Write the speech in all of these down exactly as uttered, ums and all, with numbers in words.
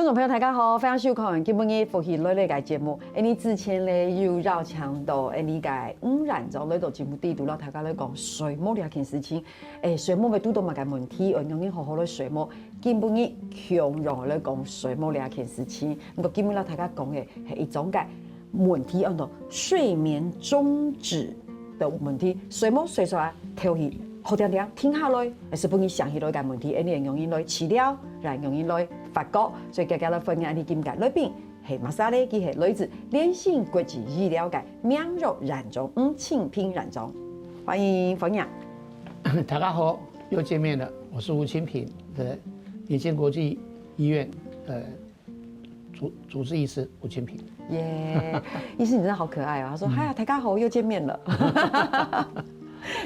众朋友，大家好，欢迎收看今晡日福气来了个节目。哎，你之前呢有邀请到哎你个吴冉宗来到节目里肚，同大家来讲睡目这件事情。哎，睡目会遇到么个问题，哎，让你好好的睡目。今晡日共样来讲睡目这件事情。不过今晡日同大家讲的系一种个问题，叫做睡眠中止的问题。睡目睡出来，头去好定定停下来，还是分你想起来个问题，哎，你容易来治疗，然容易来发觉。所以今日来欢迎你今个来宾，系马莎咧，佢系来自联兴国际医疗个名誉院长吴清平院长，欢迎欢迎。大家好，又见面了，我是吴清平，呃，联兴国际医院呃主主治医师吴清平。耶，医师你真的好可爱哦！他说：“嗨呀，大家好，又见面了。”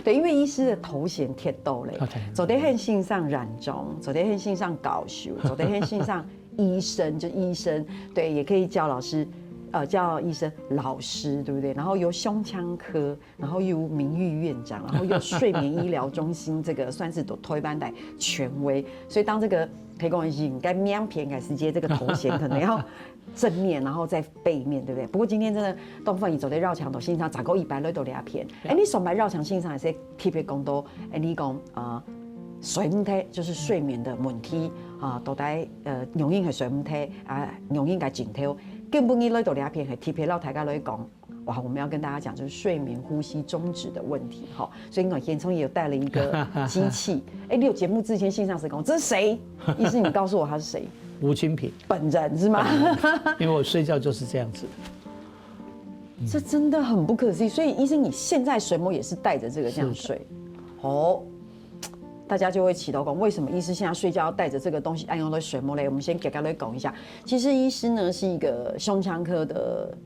对，因为医师的头衔贴到嘞，好的昨天很欣赏染中，昨天很欣赏教授，昨天很欣赏医生，就医生，对，也可以叫老师，呃，叫医生老师，对不对？然后有胸腔科，然后有名誉院长，然后有睡眠医疗中心这个算是都推班的权威，所以当这个可以讲人个名片个时间，这个头衔可能要正面，然后再背面，对不对？不过今天真的东方宇宙的绕墙头先生，咋个一百六都聊片。哎，你上班绕墙先生还是特别讲到，哎，你讲啊，睡不太就是睡眠的问题啊，到底呃，容易会睡不太啊，容易个镜头，根本你来到聊片，还特别老大家来讲。哇，我们要跟大家讲，就是睡眠呼吸终止的问题哈，所以我现场也有带了一个机器。哎，你有节目之前线上是讲这是谁？医师，你告诉我他是谁？吴清平，本人是吗？因为我睡觉就是这样子。这真的很不可思议。所以医生，你现在睡目也是带着这个这样睡，哦，大家就会祈祷讲，为什么医师现在睡觉要带着这个东西，按用的睡目嘞？我们先给大家讲一下，其实医师呢是一个胸腔科的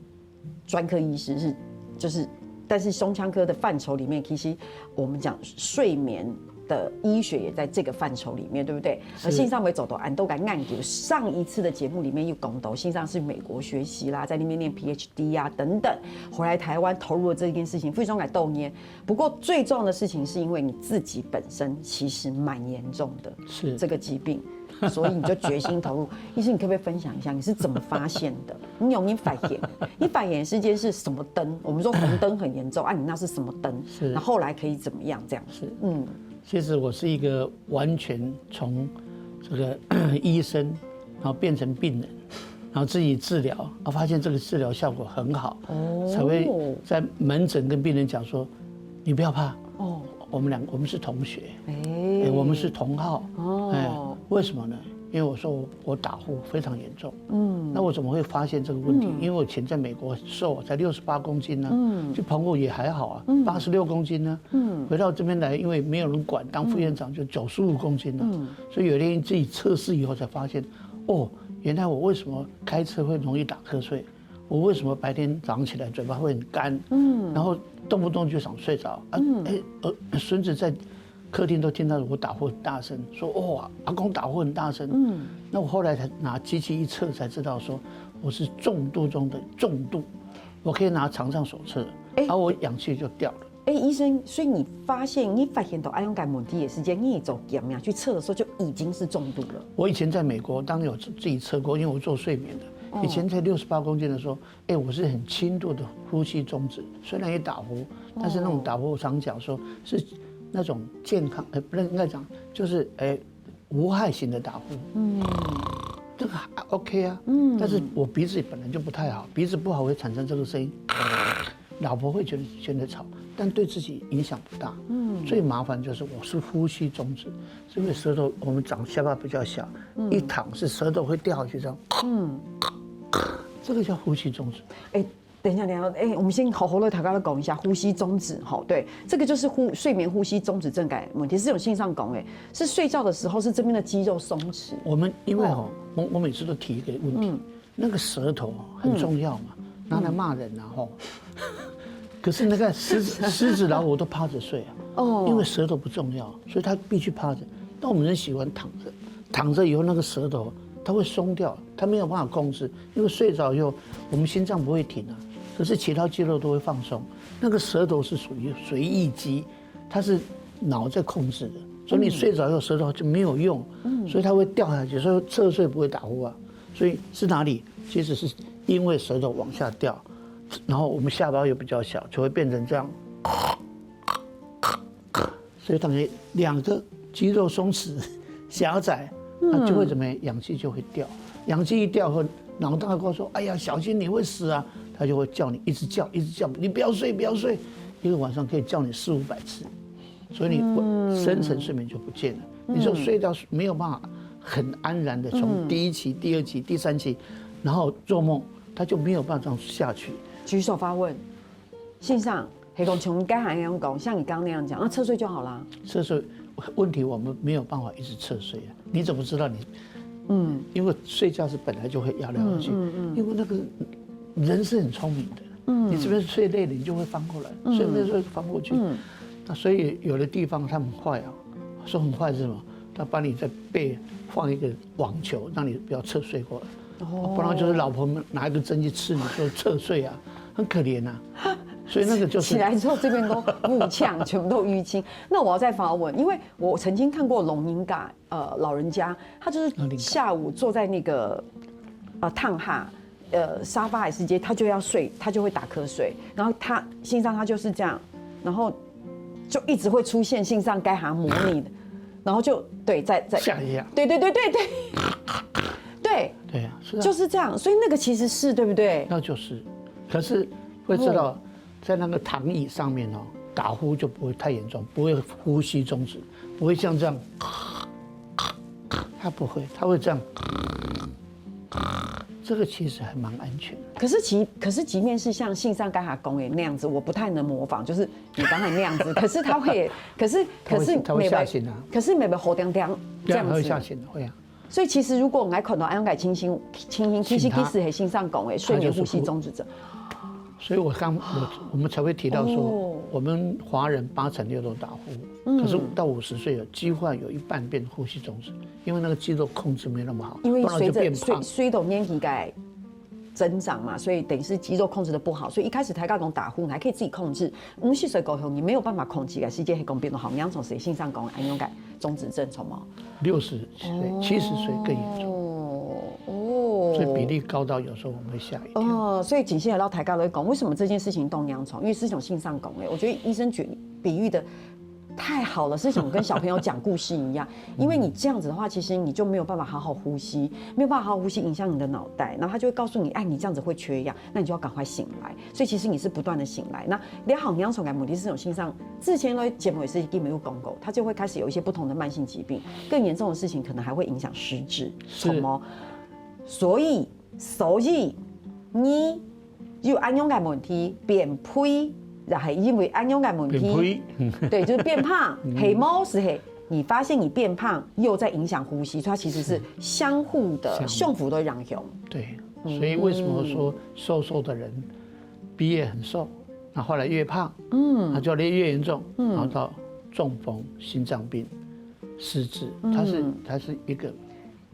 专科医师，是就是，但是胸腔科的范畴里面，其实我们讲睡眠的医学也在这个范畴里面，对不对？而线上为走到安都感研究，上一次的节目里面有讲到，线上是美国学习啦，在那边念 PhD 啊等等，回来台湾投入了这件事情，非常感动耶。不过最重要的事情是因为你自己本身其实蛮严重的，是这个疾病，所以你就决心投入。医生，你可不可以分享一下你是怎么发现的？你有没有发现？你发现的时间是什么灯？我们说红灯很严重啊，你那是什么灯？是那后来可以怎么样？这样是，嗯，其实我是一个完全从这个医生，然后变成病人，然后自己治疗，啊，发现这个治疗效果很好，哦才会在门诊跟病人讲说，你不要怕，哦，我们两我们是同学，哎哎，我们是同好，哦哎，为什么呢？因为我说我我打呼非常严重，嗯那我怎么会发现这个问题？嗯因为我以前在美国很瘦，才六十八公斤呢，嗯去澎湖也还好啊嗯，八十六公斤呢，嗯回到这边来，因为没有人管，当副院长就九十五公斤了，嗯所以有一天自己测试以后才发现，哦，原来我为什么开车会容易打瞌睡，我为什么白天早上起来嘴巴会很干，嗯然后动不动就想睡着啊，嗯哎，呃，孙子在客厅都听到我打呼很大声，说哦，阿公打呼很大声，嗯那我后来才拿机器一测才知道说我是重度中的重度，我可以拿肠脏手测，哎啊，我氧气就掉了。哎，医生，所以你发现你发现到阿勇感问题的时间，你也走检呀去测的时候就已经是重度了。我以前在美国，当然有自己测过，因为我做睡眠的。哦以前在六十八公斤的时候，哎，我是很轻度的呼吸中止，虽然也打呼，但是那种打呼，我常讲说是那种健康，呃，不能应该讲，就是哎无害型的打呼，嗯这个还 OK 啊。嗯但是我鼻子本来就不太好，鼻子不好会产生这个声音，老婆会觉得觉得吵，但对自己影响不大。嗯最麻烦就是我是呼吸中止，是因为舌头我们长下巴比较小，一搪是舌头会掉下去这样，嗯，这个叫呼吸中止。哎，等一下，等一下，哎，我们先好好的大家讲一下呼吸中止，哈，对，这个就是呼睡眠呼吸中止症个问题，是有线上讲，哎，是睡觉的时候是这边的肌肉松弛，我们因为哈，我我每次都提一个问题，嗯那个舌头啊很重要嘛，拿来骂人啊吼。可是那个狮子狮子老虎都趴着睡啊，哦因为舌头不重要，所以他必须趴着。但我们人喜欢躺着，躺着以后那个舌头它会松掉，它没有办法控制，因为睡着以后我们心脏不会停啊，可是其他肌肉都会放松，那个舌头是属于随意肌，它是脑在控制的，所以你睡着以后舌头就没有用，所以它会掉下去，所以侧睡不会打呼啊。所以是哪里？其实是因为舌头往下掉，然后我们下巴又比较小，就会变成这样。所以等于两个肌肉松弛、狭窄，那就会怎么样？氧气就会掉。氧气一掉后，脑袋跟我说：“哎呀，小心你会死啊！”他就会叫你一直叫，一直叫，你不要睡，不要睡，一个晚上可以叫你四五百次，所以你深层睡眠就不见了。你就睡到没有办法很安然的从第一期、第二期、第三期，然后做梦，他就没有办法这样下去。举手发问，先生，黑公琼该还要讲，像你刚刚那样讲，啊，侧睡就好啦。这是问题，我们没有办法一直侧睡啊。你怎么知道你？嗯，因为睡觉是本来就会要尿下去，因为那个人是很聪明的，你这边睡累了，你就会翻过来，睡累就会翻过去。那所以有的地方他们坏啊，说很坏是什么？他把你在背放一个网球，让你不要侧睡过来。哦，不然就是老婆们拿一个针去刺你，说侧睡啊，很可怜啊。所以那个就是起来之后这边都腹腔全部都淤青。那我要再发问，因为我曾经看过龙吟嘎，呃，老人家，他就是下午坐在那个呃躺下，呃沙发还是街，他就要睡，他就会打瞌睡，然后他先生他就是这样，然后就一直会出现先生该行模拟的，然后就对在在吓一下，对对对对对对呀，是啊，就是这样，所以那个其实是对不对？那就是，可是会知道，在那个躺椅上面哦，打呼就不会太严重，不会呼吸中止，不会像这样，他不会，他会这样，这个其实还蛮安全的。可是其可是即便是像信上刚才讲的那样子，我不太能模仿，就是你刚才那样子，可是他会，可是可是他会吓醒啊，可是没有喉tiếng tiếng 这样子，会吓醒的，会啊。所以其实如果我们来看到安永改清醒清醒，其实其实很信上讲的睡眠呼吸中止症。所以我刚我我们才会提到说，我们华人八成六都打呼，可是到五十岁有几乎有一半变呼吸中止，因为那个肌肉控制没那么好，因为不然就变胖。随着年纪个增长嘛，所以等于是肌肉控制的不好，所以一开始大家讲打呼，你还可以自己控制，五十岁过后你没有办法控制个，时间会讲变得好，你像从谁信上讲安永改中止症什么？六十岁、七十岁更严重，哦哦，所以比例高到有时候我们会吓一跳。哦，所以紧接着到台高来讲，为什么这件事情动洋虫？因为是从信上讲的，我觉得医生举比喻的太好了，是想跟小朋友讲故事一样。因为你这样子的话，其实你就没有办法好好呼吸，没有办法好好呼吸，影响你的脑袋，然后他就会告诉你，哎，你这样子会缺氧，那你就要赶快醒来。所以其实你是不断的醒来。那良好养宠感母题是种心上，之前的节目也是已经没有讲过，它就会开始有一些不同的慢性疾病，更严重的事情可能还会影响失智，什么？所以所以你有安永感问题，变肥，也是因为安永感问题，变肥，对，就是变胖，黑毛是黑。你发现你变胖，又在影响呼吸，所以它其实是相互的，相互的影响。对，所以为什么说瘦瘦的人毕业很瘦，那后来越胖，嗯，那就越严重，然后到中风、心脏病、失智，它是它是一个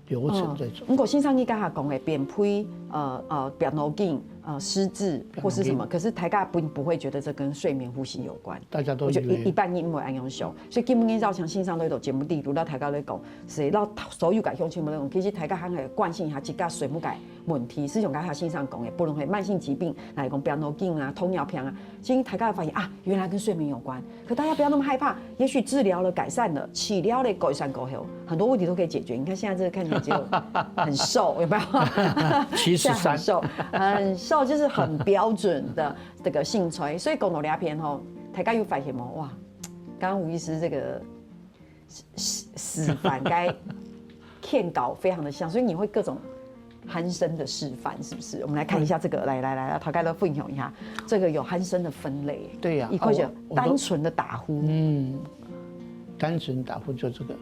流程在走。不过先生你刚才讲的变肥，呃呃，变脑筋，呃，失智或是什么，可是大家不不会觉得这跟睡眠呼吸有关。大家都我觉得一一般人没有安永修，所以基本上照常先生都有节目例如到大家都讲，是到所有个乡亲们都讲，其实大家还有关心一下自家睡眠个问题，是像刚才先生讲的，不论是慢性疾病，来讲变脑筋啊、糖尿病啊，其实大家发现啊，原来跟睡眠有关。可大家不要那么害怕，也许治疗了改善了，治疗了改善过后，很多问题都可以解决。你看现在这个看起来只有很瘦，有没有？七十三，瘦，很瘦就是很标准的这个性衰。所以讲到这片吼，大家有发现吗？哇，刚刚吴医师这个示范该 Ken 搞非常的像，所以你会各种鼾声的示范，是不是？我们来看一下这个，来来来来，陶开乐分享一下，这个有鼾声的分类，对呀，一块钱啊我我都单纯的打呼，嗯，单纯打呼就这个，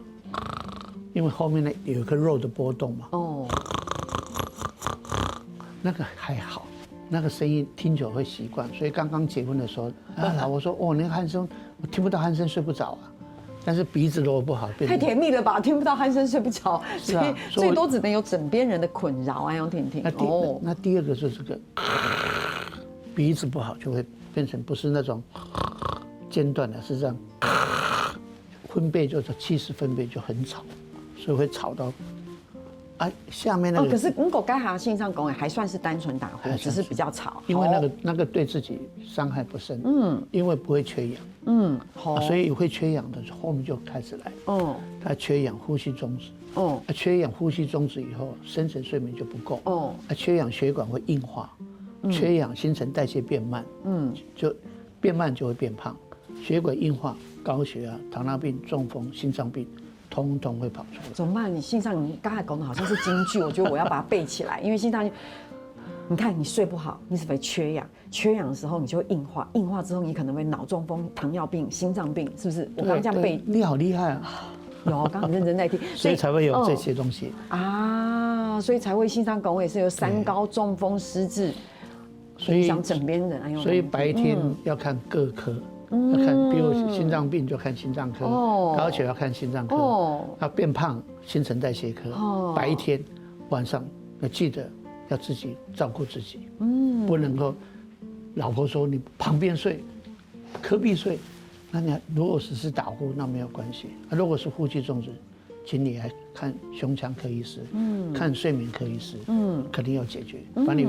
因为后面呢有一个肉的波动嘛，哦，那个还好，那个声音听久会习惯，所以刚刚结婚的时候，啊，老婆说，哦，那个鼾声，我听不到鼾声睡不着啊，但是鼻子如果不好，变成太甜蜜了吧，听不到鼾声睡不着，是啊所以所以我最多只能有枕边人的困扰，哎，要听听那第哦。那第二个是这个，鼻子不好就会变成不是那种间断的，是这样，分贝就是七十分贝就很吵，所以会吵到啊，下面那个，哦，可是如果該下先生講的還算是單純打呼，還算是，只是比較吵。因為那個，哦，那個對自己傷害不深，嗯，因為不會缺氧，嗯，好，啊，所以會缺氧的後面就開始來，哦，他缺氧，呼吸中止，哦，啊，缺氧，呼吸中止以後，深層睡眠就不夠，哦，啊，缺氧血管會硬化，嗯，缺氧新陈代谢变慢，嗯，就变慢就会变胖，血管硬化、高血压、糖尿病、中风、心脏病，通通会跑出来。怎么办？你先生，你刚才讲的好像是金句，我觉得我要把它背起来，因为先生，你看你睡不好，你是不是缺氧？缺氧的时候你就会硬化，硬化之后你可能会脑中风、糖尿病、心脏病，是不是？我刚刚这样背，对，对，你好厉害啊！有，我刚很认真在听，所以才会有这些东西。嗯。啊，所以才会先生讲，我也是有三高、中风、失智，所以影响枕边人，哎呦，所以白天要看各科，嗯，要看，比如心脏病就看心脏科，哦，高血压看心脏科，哦，啊，变胖新陈代谢科，哦，白天晚上要记得要自己照顾自己，嗯，不能够老婆说你旁边睡，隔壁睡，那你如果只是打呼，那没有关系。啊，如果是呼吸中止，请你来看胸腔科医师，嗯，看睡眠科医师，嗯，肯定要解决，把你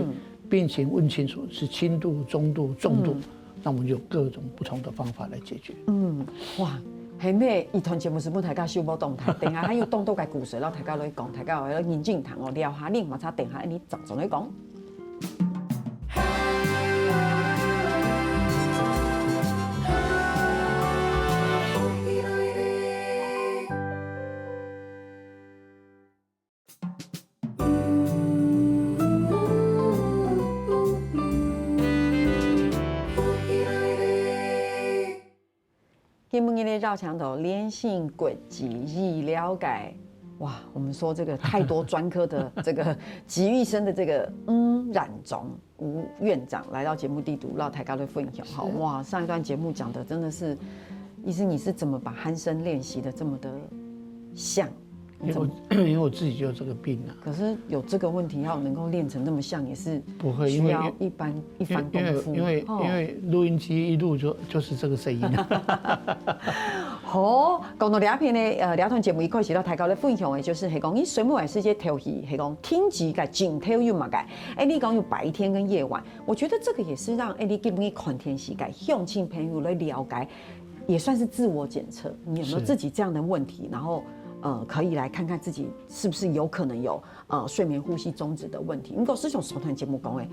病情问清楚，是轻度、中度、重度，嗯，那我们有各种不同的方法来解决。嗯，哇，很美，一段节目是本大家收不动台，等下还有动到个故事，然后大家来讲，大家要认真听哦，聊下你，马上等下你早上来讲。 今晡日个繞牆頭，聯興國際醫療界，哇，我們說這個太多專科的這個集於一身的這個吳冉宗吳院長來到節目裡肚，讓大家來分享哈。是。哇，上一段節目講的真的是，醫師你是怎麼把鼾聲練習的這麼的像？ 因為我，因為我自己就有這個病啊。可是有這個問題，要能夠練成那麼像，也是不會，因為需要一般，一番功夫。因為，因為，哦。因為錄音機一錄就，就是這個聲音啊。好，講到這片呢，呃，這段節目一開始，摎大家來分享的，就是係講，你睡目个時節頭去，係講天時个盡頭有麼个？欸，你講有白天跟夜晚，我覺得這個也是讓，欸，你今日看電視个鄉親朋友來了解，也算是自我檢測，你有沒有，是，自己這樣的問題，然後，呃，可以來看看自己 是不是有可能有，呃，睡眠呼吸中止的問題。不過，就像上段節目講的，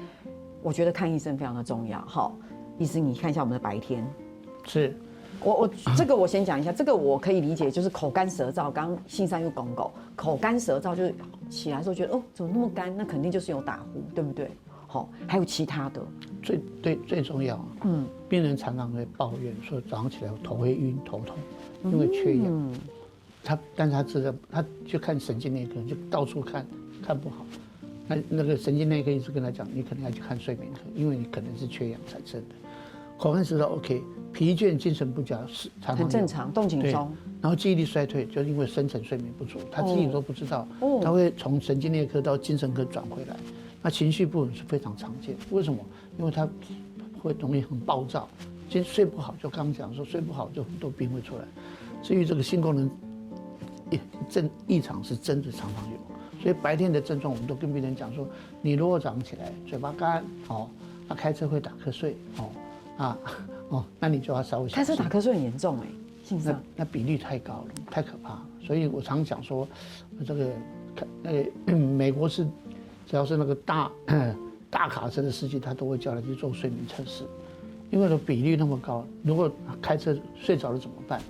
我覺得看醫生非常的重要，哈。醫師，你看一下我們的白天。是。我，我，這個我先講一下，這個我可以理解，就是口乾舌燥。剛剛先生有講過，口乾舌燥就是起來的時候覺得，哦，怎麼那麼乾？那肯定就是有打呼，對不對？好，還有其他的。最，對，最重要，嗯，病人常常會抱怨說早上起來頭會暈、頭痛，因為缺氧。嗯。 他，但是他知道，他就看神经内科，就到处看，看不好。那，那個神经内科医師跟他講，你可能要去看睡眠科，因為你可能是缺氧產生的。口乾舌燥 OK，疲倦、精神不佳是常常有，很正常，動靜，對，中。然後記憶力衰退，就是因為深層睡眠不足，他自己都不知道，哦。他會從神经内科到精神科轉回來。那情緒不穩是非常常見，為什麼？ 因為他會容易很暴躁，其實睡不好，就剛剛講說睡不好就很多病會出來。至於這個性功能異，症，異常是真的常常有，所以白天的症狀我們都跟病人講說，你如果早上起來嘴巴乾，哦，那開車會打瞌睡，哦，啊，哦，那你就要稍微小心。開車打瞌睡很嚴重欸，先生。那，那比率太高了，太可怕。所以我常講說，這個，那個，美國是，只要是那個大， 大卡车的司機，他都會叫他去做睡眠測試，因為比率那麼高，如果開車睡着了怎麼辦？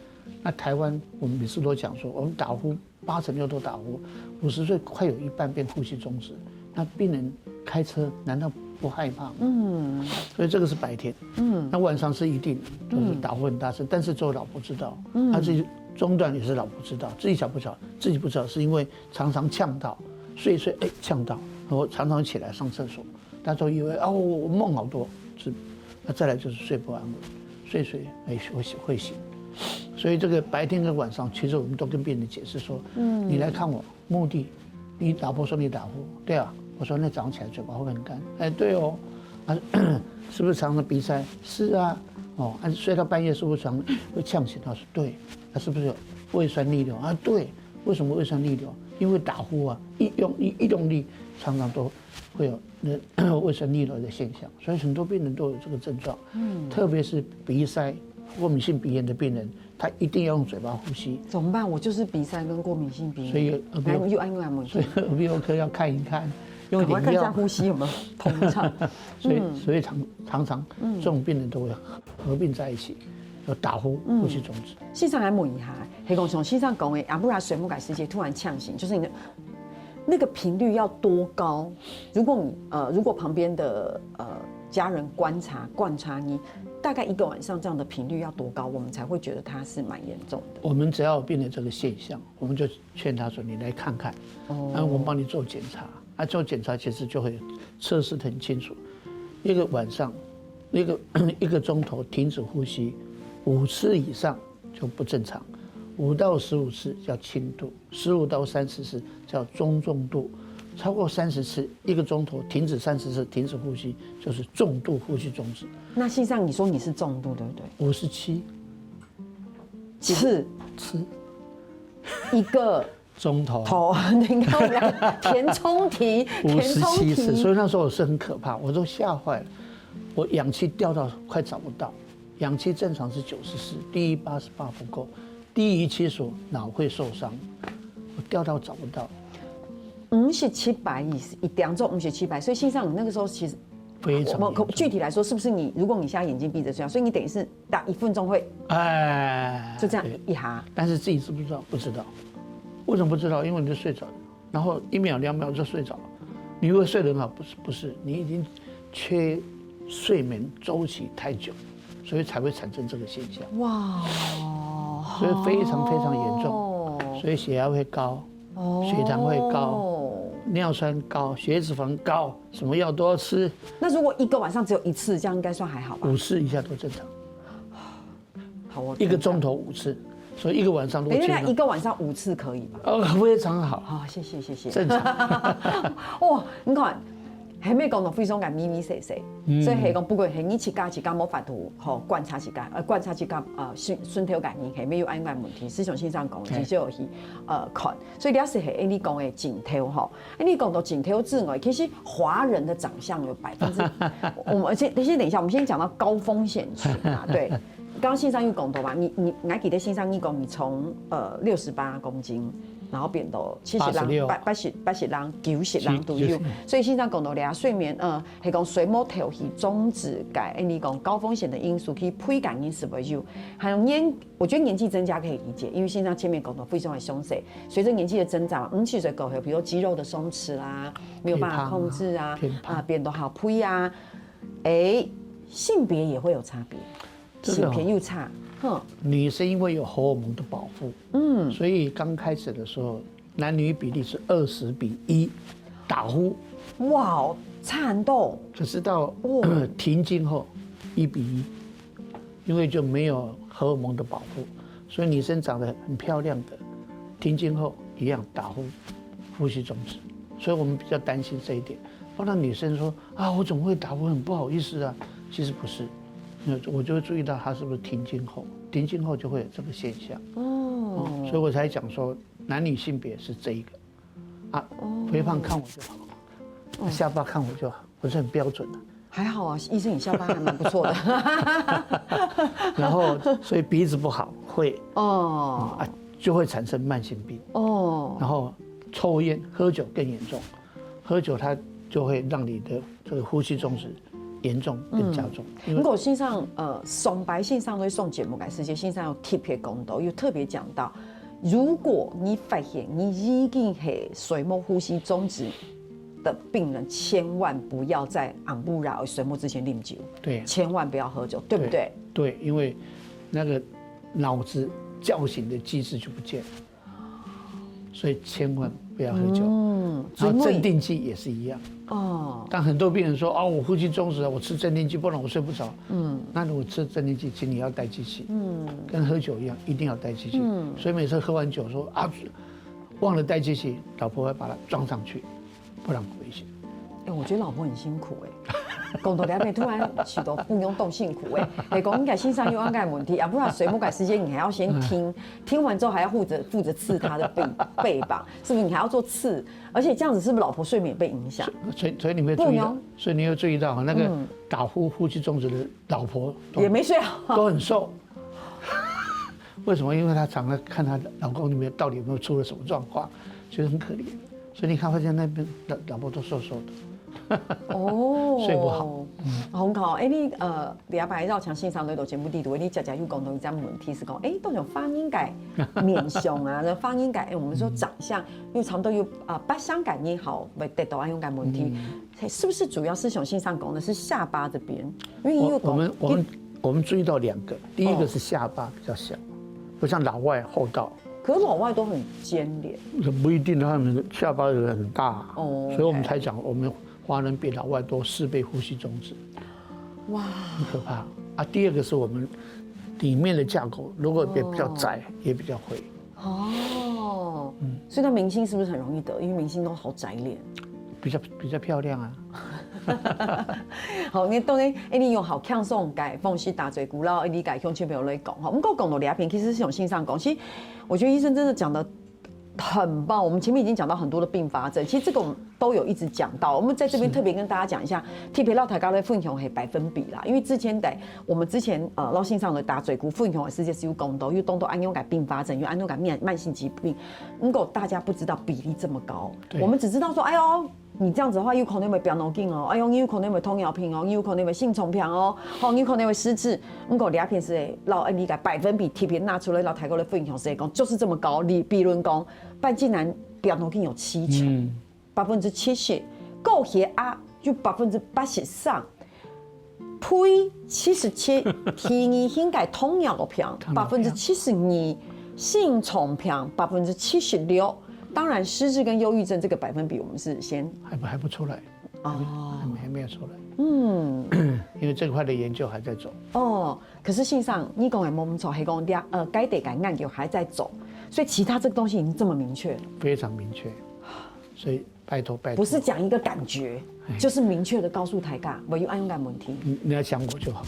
那台灣我們每次都講說，我們打呼八成六都打呼，五十歲快有一半變呼吸中止，那病人開車難道不害怕嗎？嗯，所以這個是白天，嗯，那晚上是一定就是打呼很大聲，但是只有老婆知道，嗯，他自己中段也是老婆知道，自己曉不曉？自己不知道，是因為常常嗆到，睡一睡，哎，嗆到，然後常常起來上廁所。 大家都以為，哦，我夢好多，是，那再來就是睡不安穩，睡睡，哎，會，會醒。所以這個白天跟晚上，其實我們都跟病人解釋說，嗯，你來看我，目的，你老婆說你打呼，對啊，我說那早上起來嘴巴會很乾，哎，對哦，啊，是不是常常鼻塞？是啊，哦，啊，睡到半夜是不是常會嗆醒？他說對，那是不是有胃酸逆流？啊，對，為什麼胃酸逆流？因为打呼啊，一用一一用力，常常都会有那胃酸逆流的现象，所以很多病人都有这个症状。嗯，特别是鼻塞、过敏性鼻炎的病人，他一定要用嘴巴呼吸。怎么办？我就是鼻塞跟过敏性鼻炎，所以耳鼻喉来又按又按摩，所以耳鼻喉科要看一看，用一点药。赶快看一下呼吸有没有通畅。所以所以常常常这种病人都会合并在一起，有打呼、呼吸中止。先生来问一下，黑公熊先生讲的，阿布拉水木改时节突然呛醒，就是你的那个频率要多高？如果你呃，如果旁边的呃家人观察观察你，大概一个晚上这样的频率要多高，我们才会觉得它是蛮严重的？我们只要有病人这个现象，我们就劝他说：“你来看看，那我们帮你做检查。”啊，做检查其实就会测试得很清楚，一个晚上，一个一个钟头停止呼吸五次以上就不正常，五到十五次叫轻度，十五到三十次叫中重度，超过三十次，一个钟头停止三十次停止呼吸，就是重度呼吸中止。那先生，你说你是重度对不对？五十七次次一个钟头。头，你看我们填充题，五填充十七次，题。所以那时候我是很可怕，我都吓坏了。我氧气掉到快找不到，氧气正常是九十四，低于八十八不够，低于七十五脑会受伤，我掉到找不到。五十七白意思，一点钟五十七白，所以先生，你那个时候其实非常严重。我们可具体来说，是不是你？如果你现在眼睛闭着睡觉，所以你等于是打一分钟会哎，就这样对一下，但是自己知不知道？不知道。为什么不知道？因为你就睡着了，然后一秒两秒就睡着了。你以为睡得很好，不是，不是，你已经缺睡眠周期太久，所以才会产生这个现象。哇，所以非常非常严重，哦所以血压会高，哦血糖会高，尿酸高，血脂肪高，什么药都要吃，那如果一个晚上只有一次，这样应该算还好吧？五次以下都正常。好，我一个钟头五次，所以一个晚上都等一下，正常。一个晚上五次可以吧？呃，非常好，好，谢谢谢谢。正常。哇，你看，还没讲到非常感咪咪细细，所以系讲不过系你自家自家无法度吼观察自家，呃，观察自家呃顺顺头感你系没有安全问题，思想先生讲，嘿至少有去呃看，所以了解系你讲的镜头吼，你讲到镜头之外，其实华人的长相有百分之，我们而且其实等一下我们先讲到高风险群啊，对。刚刚先生有讲到嘛，你你你还记得先生你讲你从呃六十八公斤，然后变到七十八十六人、八八十八十人、九十人都有是是，所以先生讲到咧，睡眠呃，系讲睡眠头去终止个，你讲高风险的因素去推感因是不是有？还有年，我觉得年纪增加可以理解，因为先生前面讲到非常的凶险，随着年纪的增长，嗯，其实过后，比如说肌肉的松弛啦，没有办法控制啊，偏胖啊偏胖啊，变得好推啊，哎，性别也会有差别。这个哦性别又差，哼，女生因为有荷尔蒙的保护，嗯，所以刚开始的时候，男女比例是二十比一，打呼。哇，差很多。可是到停经后，一比一，因为就没有荷尔蒙的保护，所以女生长得很漂亮的，停经后一样打呼，呼吸中止，所以我们比较担心这一点。不然女生说啊，我怎么会打呼，很不好意思啊。其实不是，那我就会注意到她是不是停经后，停经后就会有这个现象。哦，所以我才讲说男女性别是这一个啊，肥胖看我就好，下巴看我就好，我是很标准的。还好啊，医生你下巴还蛮不错的。然后所以鼻子不好会哦啊，就会产生慢性病。哦，然后抽烟、喝酒更严重，喝酒它就会让你的这个呼吸中止严重更加重。因为不过先生，呃，上擺先生去上節目个時節，先生有特別講到，有特別講到，如果你發現你已經係睡眠呼吸中止的病人，千萬不要在暗晡夜睡目之前啉酒，对千萬不要喝酒，對不對？对，因为那个脑子叫醒的机制就不见了，所以千万不要喝酒。嗯，然后所以镇定剂也是一样。哦，但很多病人说啊，我呼吸中止了，我吃镇定剂，不然我睡不着。嗯，那如果吃镇定剂，请你要戴机器，嗯，跟喝酒一样，一定要戴机器。嗯，所以每次喝完酒说啊，忘了戴机器，老婆会把它装上去，不然很危险。哎，我觉得老婆很辛苦哎。講到這片，突然想到不用動辛苦欸，係講應該先生有恁个問題，也不然睡目个時間你還要先聽，聽完之後還要負責負責刺他的背背吧，是不是？你還要做刺，而且這樣子是不是老婆睡眠被影響？所以所以你会注意到，不能所以你会注意到哈，那个打呼呼吸中止的老婆都也没睡好，都很瘦。为什么？因为她常常看她老公里面到底有没有出了什么状况，觉得很可怜。所以你看，发现那边老老婆都瘦瘦的，哦，睡不好。好，好，哎，你呃，禮拜日請先生來到節目裡肚，你常常有講到一个問題是講，哎，到底有發音改面相啊，那發音改，哎，我們說長相，因為差不多有啊八成个人吼，會得到恁樣个問題，是不是主要是像先生講的是下巴這邊？因為有講我我们我们我们注意到两个，第一个是下巴比较小，不像老外厚道，可是老外都很尖脸，不一定，他们下巴有很大，哦所以我们才讲我们华人比老外多四倍呼吸中止，哇，很可怕啊。第二个是我们里面的架构，如果也比较窄，也比较灰。哦，所以那明星是不是很容易得？因為明星都好窄臉。比较比较漂亮啊。好，你當然，哎，你用好輕鬆个方式打嘴鼓，然後你个鄉親朋友來講哈。不過講到這片，其實是像先生講，其實我覺得醫生真的講的很棒。我們前面已經講到很多的併發症，其實這個我們都有一直講到。我們在這邊特別跟大家講一下，特別讓大家來分享係百分比啦，因為之前在我們之前呃，老先生的打嘴鼓分享的時間是有講到，有講到恁樣个併發症，有恁樣个慢慢性疾病，不過大家不知道比例這麼高，對我們只知道說，哎呦。你這樣子的話，有可能會病腦筋哦，哎呦，你有可能會糖尿病哦，你有可能會心臟病哦，吼，你有可能會失智。不過這片是老人家百分比特別拿出來，老大哥來分享是講，就是這麼高。你比如講，半竟然病腦筋有七成，嗯，百分之七十，高血壓有百分之八十三， 肺七十七，第二型个糖尿病百分之七十二，心臟病百分之七十六。當然，失智跟憂鬱症這個百分比，我們是先还不还不出来，哦还没还没有出来，嗯因为这块的研究还在走。哦。可是先生，你講个無錯，係講這呃，該得个研究還在走，所以其他這個東西已經這麼明確了。非常明确，所以拜托拜托，不是講一個感覺，就是明確的告訴大家，我有恁樣个問題。你你要想我就好，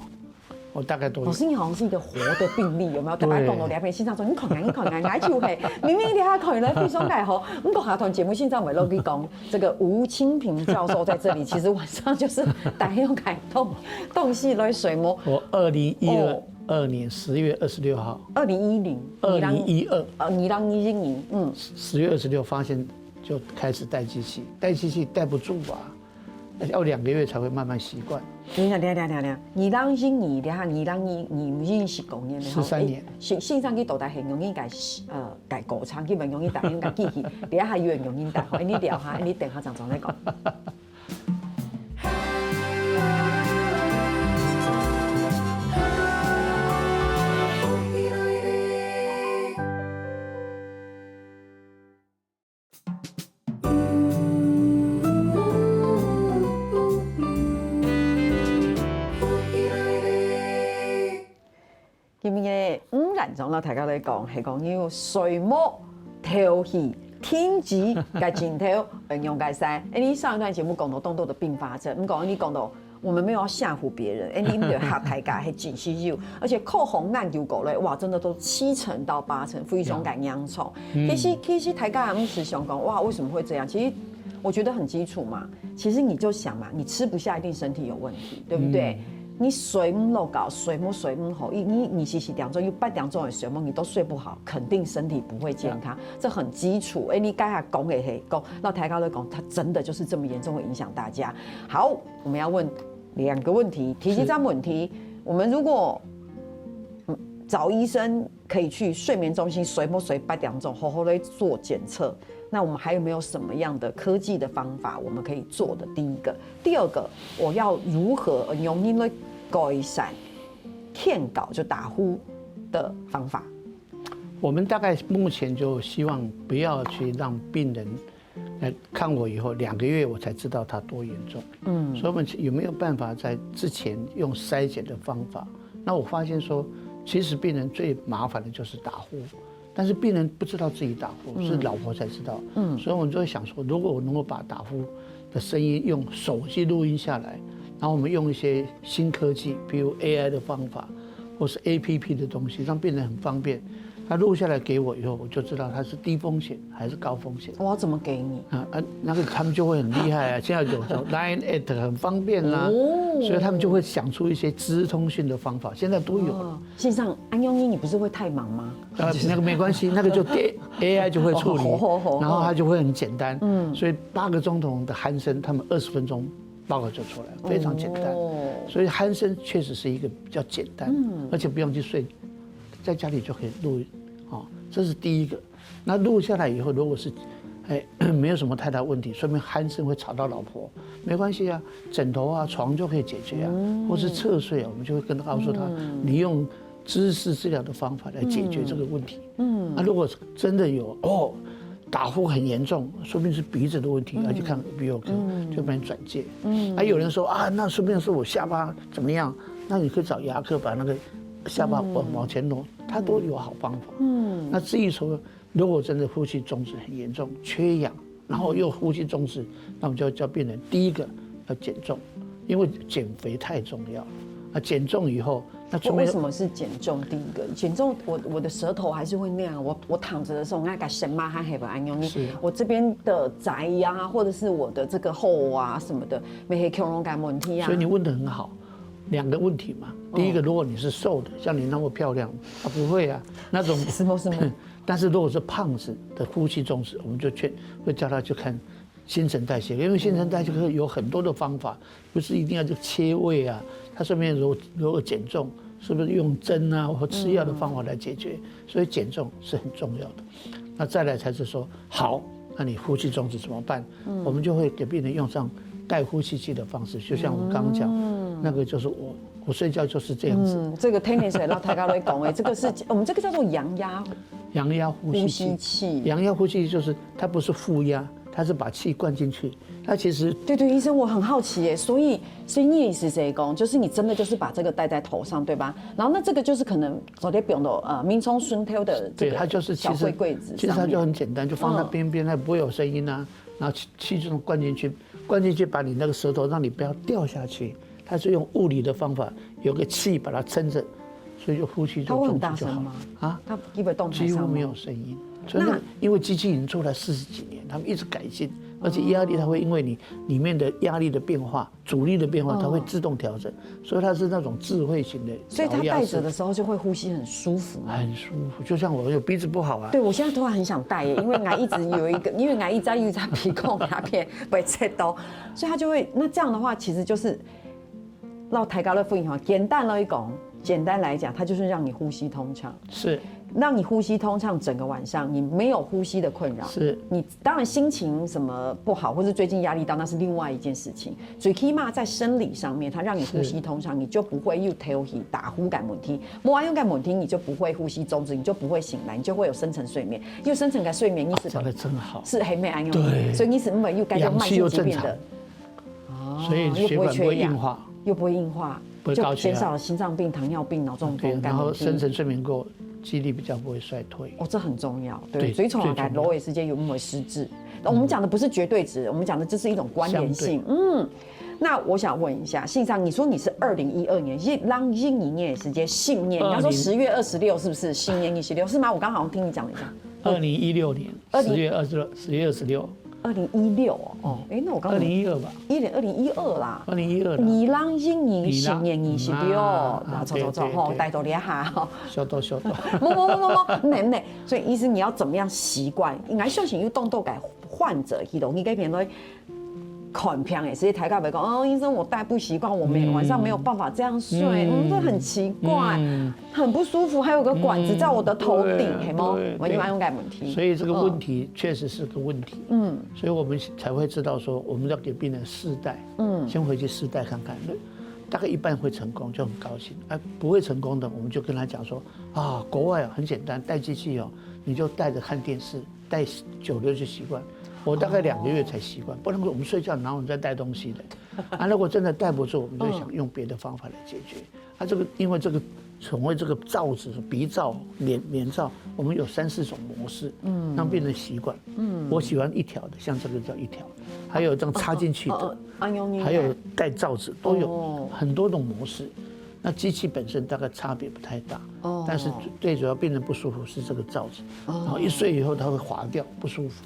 我大概都有老師，你好像是一個活的病例，有沒有？大家講到這片，先生說，你看看，你看看，𠊎就係，明明你還可以來非常大好，不過下段節目現在我們落去講，這個吳清平教授在這裡，其實晚上就是打用感動，動氣來睡目。我二零一哦二年十月二十六号，二零一零，二零一二呃，二零一零，嗯，十月二十六发现就开始戴机器，戴机器戴不住啊，要两个月才会慢慢习惯。等一下，等一下，等一下，等一下，二零一二，等一下二零一二，你認識公園的吼？十三年誒，先先生去到底係用應該呃，該過程，基本用一打用該機器，等一下有人用應該，好，你聊下，你等下正正再講。 今日个吳院長摎大家來講，係講有睡目、敨氣、停止个症頭，運用个使。誒，你上一段節目講到當多的併發症，毋過你講到我們沒有要嚇唬別人，誒，你毋要嚇大家，係真實有，而且科學研究過來，哇，真的都七成到八成，非常个嚴重。其實其實大家毋使想講，哇，為什麼會這樣？其實我覺得很基礎嘛。其實你就想嘛，你吃不下，一定身體有問題，對不對？你睡毋落覺，睡目睡毋好，你你你其實兩種，有八點鐘的睡目，你都睡不好，肯定身體不會健康，這很基礎。誒，你剛才講的係講，那大家都講，它真的就是這麼嚴重，會影響大家。好，我們要問兩個問題，第一個問題，我們如果嗯找醫生可以去睡眠中心睡目睡八點鐘，好好的做檢測。那我們還有沒有什麼樣的科技的方法我們可以做的？第一個，第二個，我要如何呃用音來改善欠覺就打呼的方法？我们大概目前就希望不要去让病人来看我以后两个月，我才知道他多严重。嗯，所以我们有没有办法在之前用筛检的方法？那我发现说，其实病人最麻烦的就是打呼，但是病人不知道自己打呼，是老婆才知道。嗯，所以我们就会想说，如果我能够把打呼的声音用手机录音下来，然后我们用一些新科技，比如A I的方法，或是A P P 的东西，让病人很方便。他录下来给我以后，我就知道他是低风险还是高风险。我要怎么给你？啊啊，那个他们就会很厉害啊！现在有时候 Line at 很方便啦，哦所以他们就会想出一些资通讯的方法，现在都有了。哦，线上安永英，你不是会太忙吗？呃，那个没关系，那个就 A I 就会处理哦好好好，然后它就会很简单。嗯，所以八个钟头的鼾声，他们二十分钟报告就出来，非常简单。哦所以鼾声确实是一个比较简单，而且不用去睡，在家里就可以录，哦，这是第一个。那录下来以后，如果是哎没有什么太大问题，说明鼾声会吵到老婆，没关系啊，枕头啊床就可以解决啊，或是侧睡啊，我们就会跟他告诉他，你用知识治疗的方法来解决这个问题。嗯，那如果真的有哦，打呼很严重，说不定是鼻子的问题，要去看耳鼻喉科，就帮你转介。嗯，还有人说啊，那说不定是我下巴怎么样，那你可以找牙科把那个下巴往往前挪，它都有好方法。嗯，那至于说如果真的呼吸中止很严重，缺氧，然后又呼吸中止，那我们就要叫病人第一个要减重，因为减肥太重要了。啊，减重以后，那我顺便为什么是减重第一个？减重，我我的舌头还是会那样。我我躺着的时候，我那个神马还很安永是啊我这边的窄呀，或者是我的这个后啊什么的，没黑恐龙感问题啊。所以你问的很好，两个问题嘛。第一个，如果你是瘦的，像你那么漂亮，啊，不会啊，那种。什么什么？但是如果是胖子的呼吸中止，我们就劝会叫他去看新陈代谢科，因为新陈代谢科有很多的方法，不是一定要去切胃啊。他顺便如果如果减重，是不是用针啊或吃药的方法来解决？所以减重是很重要的。那再来才是说，好，那你呼吸中止怎么办？我们就会给病人用上盖呼吸器的方式，就像我刚刚讲，那个就是我我睡觉就是这样子。嗯，这个 tennis 老大家都会讲哎，这个是我们这个叫做阳压阳压呼吸器。呼吸器。阳压呼吸器就是它不是负压，它是把气灌进去。它其实对对，医生，我很好奇耶，所以所以你也是这个，就是你真的就是把这个戴在头上，对吧？然后那这个就是可能昨天表的呃，民众孙挑的这对，个它就是其实小灰柜子其实它上面就很简单，就放在嗯边边，它不会有声音啊。然后气气就灌进去，灌进去把你那个舌头让你不要掉下去，它是用物理的方法，有个气把它撑着，所以就呼吸就它会很中止就好大声吗？啊，它一般动台上吗几乎没有声音。所以那那因为机器已经做了四十几年，他们一直改进，而且压力它会因为你里面的压力的变化、阻力的变化，它会自动调整，所以它是那种智慧型的所以他调压式戴着的时候就会呼吸很舒服嘛。很舒服，就像我有鼻子不好啊，对，我现在突然很想戴耶，因为我一直有一个，因为我一直在有一张鼻孔那边被切到，所以他就会，那这样的话，其实就是让大家都分享，简单来讲，简单来讲，它就是让你呼吸通畅，是让你呼吸通畅，整个晚上你没有呼吸的困扰。是你当然心情什么不好，或是最近压力大，那是另外一件事情。最起码在生理上面，它让你呼吸通畅，你就不会又头皮打呼感问题，没有感问题，你就不会呼吸中止，你就不会醒来，你就会有深层睡眠。因为深层的睡眠，你是讲的真好，是黑妹安用，对所以你是没有感觉氧气又正常慢性疾病的，哦所以血管不会硬化，又不会硬化，不会高血压就减少了心脏病、糖尿病、脑中对，风、然后肝病。深层睡眠过，几率比较不会衰退。哦，这很重要，对，对所以从来最重要我也是有没有失智。我们讲的不是绝对值，我们讲的这是一种关联性。嗯，那我想问一下，信上你说你是二零一二年，一让一年的时间，新年，你要说十月二十六是不是？新年二十六是吗？我刚好像听你讲了一下，二零一六年二零十月二十六，十月二十六，二零一六哦，哎，那我刚二零一二吧，一年二零一二啦，二零一二啦，你让一年你让新年二十六，啊啊，错错错，吼，对对对带到厉害哈。笑到笑到。不不不不不，没没，所以意思你要怎么样习惯？应该相信有动作改患者，去容易给别人看病也是，大家会讲哦，医生我戴不习惯，我没嗯晚上没有办法这样睡，嗯嗯，这很奇怪，嗯很不舒服，还有个管子在我的头顶，嗯嘿吗对？我一般用改问题，所以这个问题确实是个问题，嗯所以我们才会知道说，我们要给病人试戴，嗯先回去试戴看看，大概一半会成功就很高兴，啊，不会成功的我们就跟他讲说啊，国外啊很简单，戴机器哦，你就戴着看电视，戴久了就习惯。我大概两个月才习惯，不然我们睡觉哪有人在带东西的？啊，如果真的带不住，我们就想用别的方法来解决。啊，这个因为这个成为这个燥子、鼻燥、眠眠燥，我们有三四种模式，嗯，让病人习惯。嗯，我喜欢一条的，像这个叫一条，还有这样插进去的，哦哦哦，啊，用力的。还有带罩子都有，哦，很多种模式。那机器本身大概差别不太大，哦，但是最主要病人不舒服是这个罩子，哦，然后一睡以后它会滑掉，不舒服，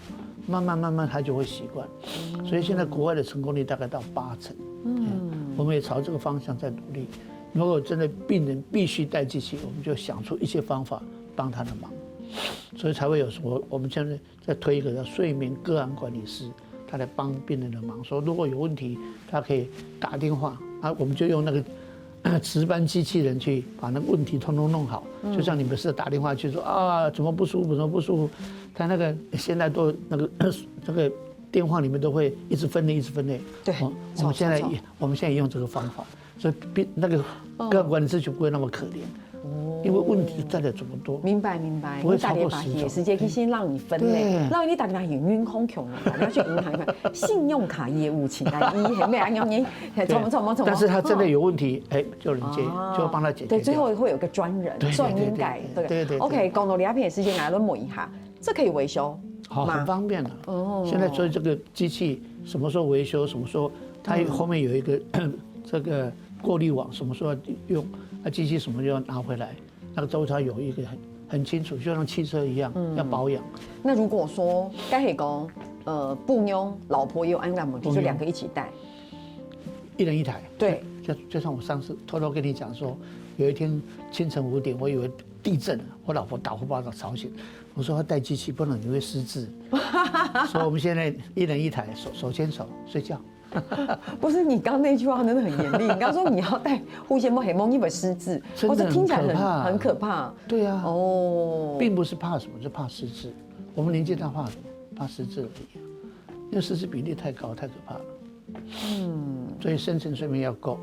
慢慢慢慢它就会习惯，所以现在国外的成功率大概到八成，嗯，我们也朝这个方向在努力。如果真的病人必须带机器，我们就想出一些方法帮他的忙，所以才会有我我们现在在推一个叫睡眠个案管理师，他来帮病人的忙，说如果有问题，他可以打电话啊，我们就用那个值班机器人去把那个问题通通弄好，就像你们是打电话去说啊怎么不舒服，怎么不舒服，他那个现在都那个那个电话里面都会一直分类，一直分类。对，我们现在我们现在用这个方法，所以病那个个案管理师就不会那么可怜。因为问题带了这么多，明白明白，不会超过十种。你打电话去，时间去先让你分类，对，让你打电话去银行去，你要去银行看，信用卡业务请来一，还没有用你，错错错错。但是他真的有问题，哎，就能接，就帮他解决掉。对，最后会有个专人，对对对专人改，对对对对。OK，讲到这片的时间，来问一下，这可以维修？好，很方便的。哦，现在所以这个机器什么时候维修，什么时候它后面有一个这个过滤网，什么时候用，那机器什么时候拿回来。那个周遭有一个很很清楚，就像汽车一样，要保养。那如果说刚才讲，呃，不用，老婆也有安感问题，就两个一起带，一人一台。对，就就像我上次偷偷跟你讲说，有一天清晨五点，我以为地震了，我老婆打呼把我吵醒，我说要带机器，不然你会失智，所以我们现在一人一台，手手牵手睡觉。不是，你刚那句话真的很严厉。你刚说你要带护线，不然你会失智，真的，我这听起来很很可怕。很可怕。对啊，哦，并不是怕什么，就怕失智。我们年纪大怕什么？怕失智而已啊，因为失智比例太高，太可怕了。嗯，所以深层睡眠要够，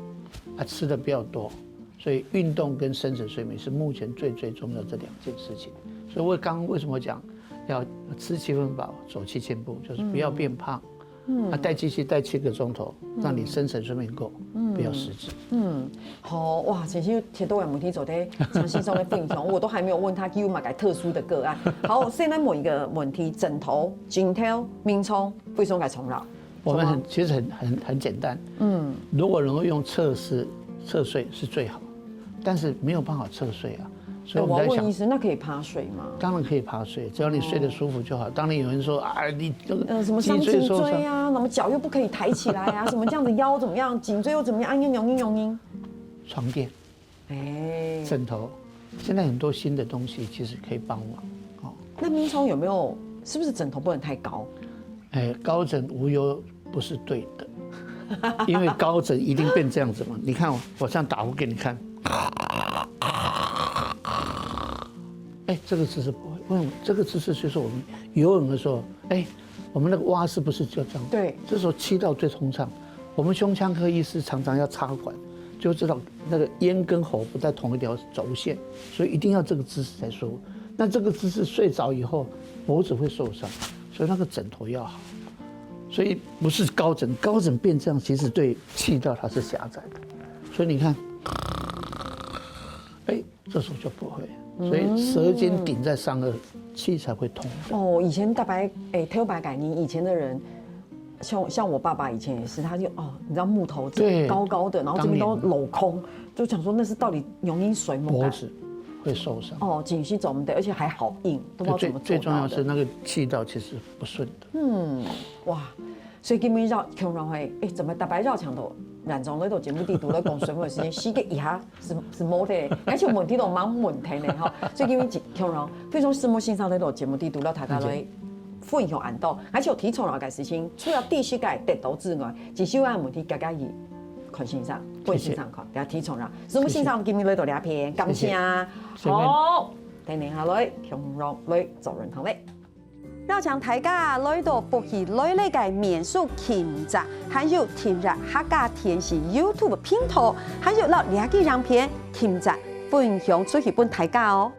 啊，吃的不要多，所以运动跟深层睡眠是目前最最重要这两件事情。所以我刚刚为什么讲要吃七分饱，走七千步，就是不要变胖。嗯，啊，带机器带七个钟头，让你深层睡眠够，不要失智。嗯，好哇，其实有太多个问题做得详细做个分享，我都还没有问他有么个特殊的个案。好，现在问一个问题，枕头、枕头、眠床，非常个重要。我们很其实很很很简单，嗯，如果能够用侧式侧睡是最好，但是没有办法侧睡啊，所以我们在想，我问医师，那可以趴睡吗？当然可以趴睡，只要你睡得舒服就好。当然有人说啊，你这个呃，什么伤颈椎受伤，颈椎啊，什么脚又不可以抬起来啊，什么这样子腰怎么样，颈椎又怎么样，啊，用用用用床垫、哎，枕头，现在很多新的东西其实可以帮忙哦。那眠床有没有？是不是枕头不能太高？哎，高枕无忧不是对的，因为高枕一定变这样子嘛。你看我，我这样打呼给你看。哎，这个姿势不会，为什么？这个姿势就是我们游泳的时候，哎，我们那个蛙式不是就这样？对，这时候气道最通畅。我们胸腔科医师常常要插管，就知道那个咽跟喉不在同一条轴线，所以一定要这个姿势才舒服。那这个姿势睡着以后，脖子会受伤，所以那个枕头要好。所以不是高枕，高枕变这样，其实对气道它是狭窄的。所以你看，哎，这时候就不会，所以舌尖顶在上颚，气才会通。哦，以前大白，哎，头白改你以前的人，像像我爸爸以前也是，他就哦，你知道木头这对，高高的，然后这边都镂空，就想说那是到底容易水母感。脖子会受伤。哦，颈息怎么的，而且还好硬，都不知道怎么做到的。最最重要是那个气道其实不顺的。嗯，哇，所以今天绕，共同会，哎，怎么大白绕墙头，染中那种节目地图来讲水母的时间，时间一下是是没的，而且问题都蛮问题的哈。所以今天共同非常承蒙先生来到节目地图，让大家来分享恁多，而且提出来个事情，除了第四个得到之外，其实有个问题，大家也看先生，问先生看，大家提出来。承蒙先生今天来到这片，感谢。谢谢。好，等一下来，共同来做人堂嘞。 邀請大家來到福氣來了个民宿琴宅，還有聽著客家電視YouTube頻道，還有摎這支影片琴宅分享出去分大家哦。